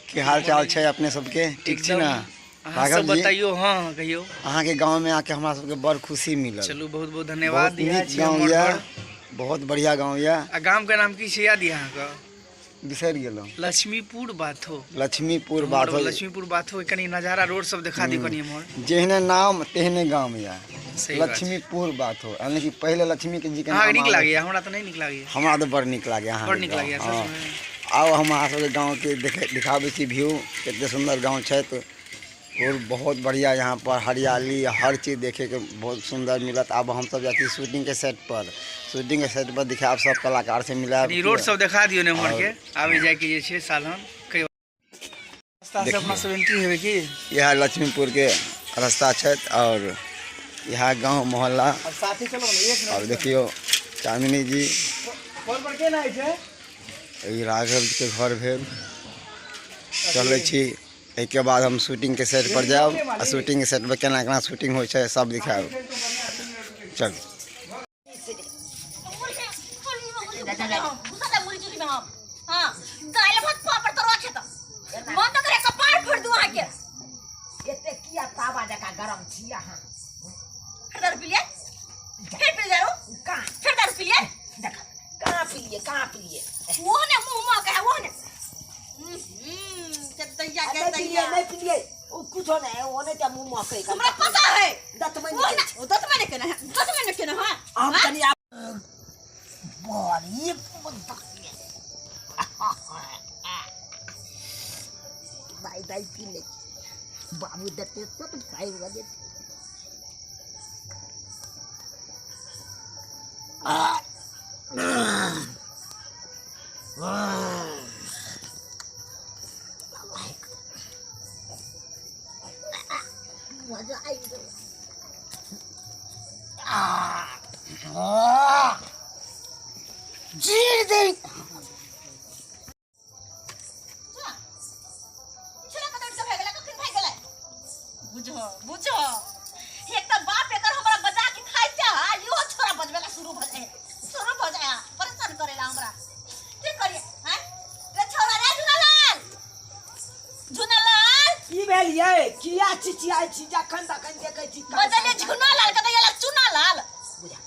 की हाल चाल छै अपने सबके? ठीक छी ना? अहाँ सब बताइयो। हाँ कहियो। अहाँके गाँवमे आके हमरा सबके बड़ खुशी मिलल। चलू बहुत बहुत धन्यवाद। बहुत नीक गाँव यऽ, बहुत बढ़िया गाँव यऽ। आ गाम के नाम की छै याद यऽ अहाँके? बिसरि गेलहुँ। लक्ष्मीपुर बाथो। लक्ष्मीपुर बाथो। लक्ष्मीपुर बाथो। कनी नजारा रोड सब देखा दियौ कनी एम्हर। जेहने नाम तेहने गाम यऽ, लक्ष्मीपुर बाथो। यानी कि पहिले लक्ष्मी के जी के नाम। नीक लागैया? हमरा तऽ नहि नीक लागैया। हमरा तऽ बड़ नीक लागैया। अहाँ बड़ नीक लागैया? आउ हम अहाँ सबके गाँवके देखाबै छी व्यू, कते सुन्दर गाँव छथि और बहुत बढ़िया। यहाँ पर हरियाली हर चीज देखेके बहुत सुन्दर मिलत। आब हमसब जाइ छी शूटिंगके सेट पर। शूटिंगके सेट पर दिखायब, सब कलाकार से मिलायब। रोड सब देखा दियौ ने एम्हर के आबै जाइके जे छै साधन। रास्ता से अपना सब एंट्री हेबै की? इएह लक्ष्मीपुर के रास्ता छथि और इएह गाँव मोहल्ला। साथे चलो एक। और देखियौ चांदनी जी पर केना होइ छै। ई राघव के घर भेल। चलै छी, एहिके बाद हम शूटिंगके सेट पर जायब आ शूटिंगके सेट पर केना केना शूटिंग होइ छै सब दिखायब। चलू। एते किया तावा जकाँ गरम छी अहाँ? फिर दारू पी लिया, फिर पी दारू। कहाँ? फिर दारू पी लिया। देख, कहाँ पी लिए, कहाँ पी लिए? वो ने मुंह में कहे वो ने के दैया के नहीं पी लिए। दैया नहीं पी लिए, ओ कुछो नहीं, ओ नहीं त मुंह महकै। हमरा पता है। दतमनि वो ना दस महीने के ना, 10 महीने के ना। हां, हम तनी आब बड़ी दाई दाई पी ले बाबू देते सब खाई हुआ देते। मजा आई गई। जीर दे। छोरा कतऽ उठि कऽ भागि गेलै? कखन भागि गेलै? बुझो बुझो, एक तऽ बाप एकर हमरा बजा के खाइ छै आ इहो छोरा बजबै ला शुरू भऽ जाइ, शुरू भऽ जाइ, परेशान करेला हमरा। की करियै हैं रे छोरा? रे झुनालाल, झुनालाल! की भेल यै? किया चिचियाइ छी? जखन तखन देखै छी। बजले झुनालाल के तऽ गेला चुनालाल। बुझा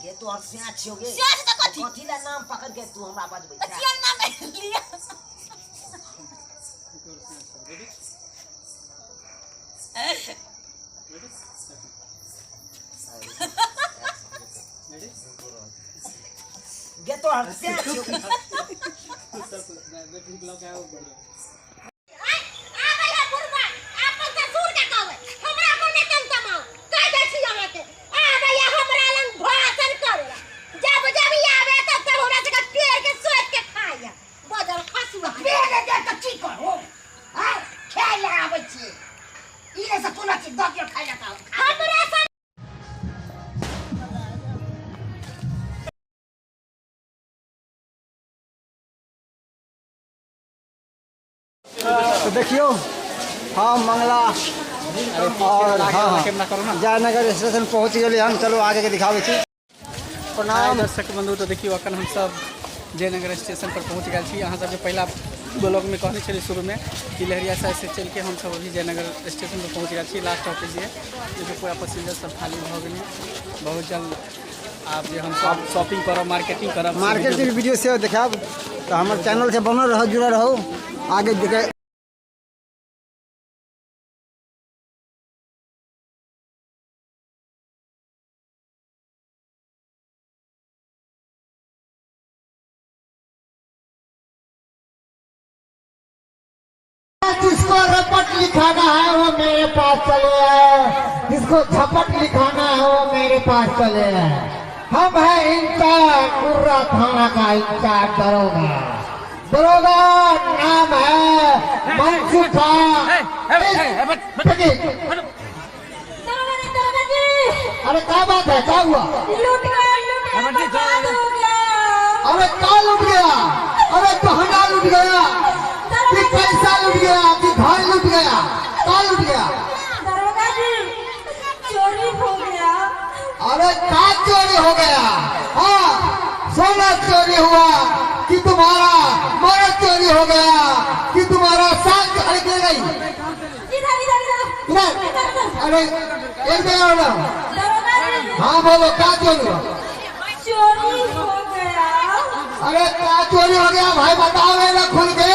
गे, तोहर सिया छियौ गे। सिया छै तऽ कथी? कथी ला नाम पकड़ के तू हमरा बजबै तऽ छे? किया नाम लिया? गे तोहर सिया छियौ गे। आबै है बुढ़बा अपन ससुर के कहबै हमरा कोने तमतमाउ। कहि दै छी अहाँके, आबै है हमरा लग भाषण करेला। जब जब ई आबै तब तब हमरा सबके पेड़ के सोचि के खाइया बजल खसुआ। पेड़ दे तऽ की करू आँय? खाय लए आबै छियै ई नहि से कोनो चीज दऽ दियौ खाय लए तऽ खा। हमरा सब तो देखियौ हम मंगला और हाँ जयनगर स्टेशन पहुँच गेलियै हम। चलू आगेके दिखाबै छी। प्रणाम दर्शक बंधु। तो देखियौ अखन हमसब जयनगर स्टेशन पर पहुँच गेल छी। अहाँ सबके पहिला ब्लॉगमे कहने छलियै शुरूमे कि लहेरियासराय से चलि के हमसब अभी जयनगर स्टेशन पर पहुँच गेल छी। लास्ट स्टॉपेज ये। देखियौ पूरा पैसेंजर सब खाली भऽ गेलै। बहुत जल्द आब जे हमसब शॉपिंग करब, मार्केटिंग करब। मार्केटिंग वीडियो सेहो देखायब, तऽ हमर चैनल से बनल रहू, जुड़ल रहू। आगे देखे। जिसको रपट लिखाना है वो मेरे पास चले आए, जिसको झपट लिखाना है वो मेरे पास चले आए। हम है इंचार्ज, कुर्रा थाना का इंचार्ज दरोगा। दरोगा नाम है मंसूर खान। दरोगा जी, दरोगा जी! अरे क्या बात है, क्या हुआ? लूट गया, लूट गया, बर्बाद हो गया। अरे क्या लूट गया? अरे गहना लूट गया कि पैसा लूट गया कि घर लूट गया? क्या लूट गया? दरोगा जी, चोरी हो गया। अरे क्या चोरी हो गया? हाँ, सोना चोरी हुआ कि तुम्हारा मर्द चोरी हो गया कि तुम्हारा सास अरे एक जगह हो। हाँ बोलो, क्या चोरी हुआ? चोरी हो गया। अरे क्या चोरी हो गया भाई, बताओ ना खुल के।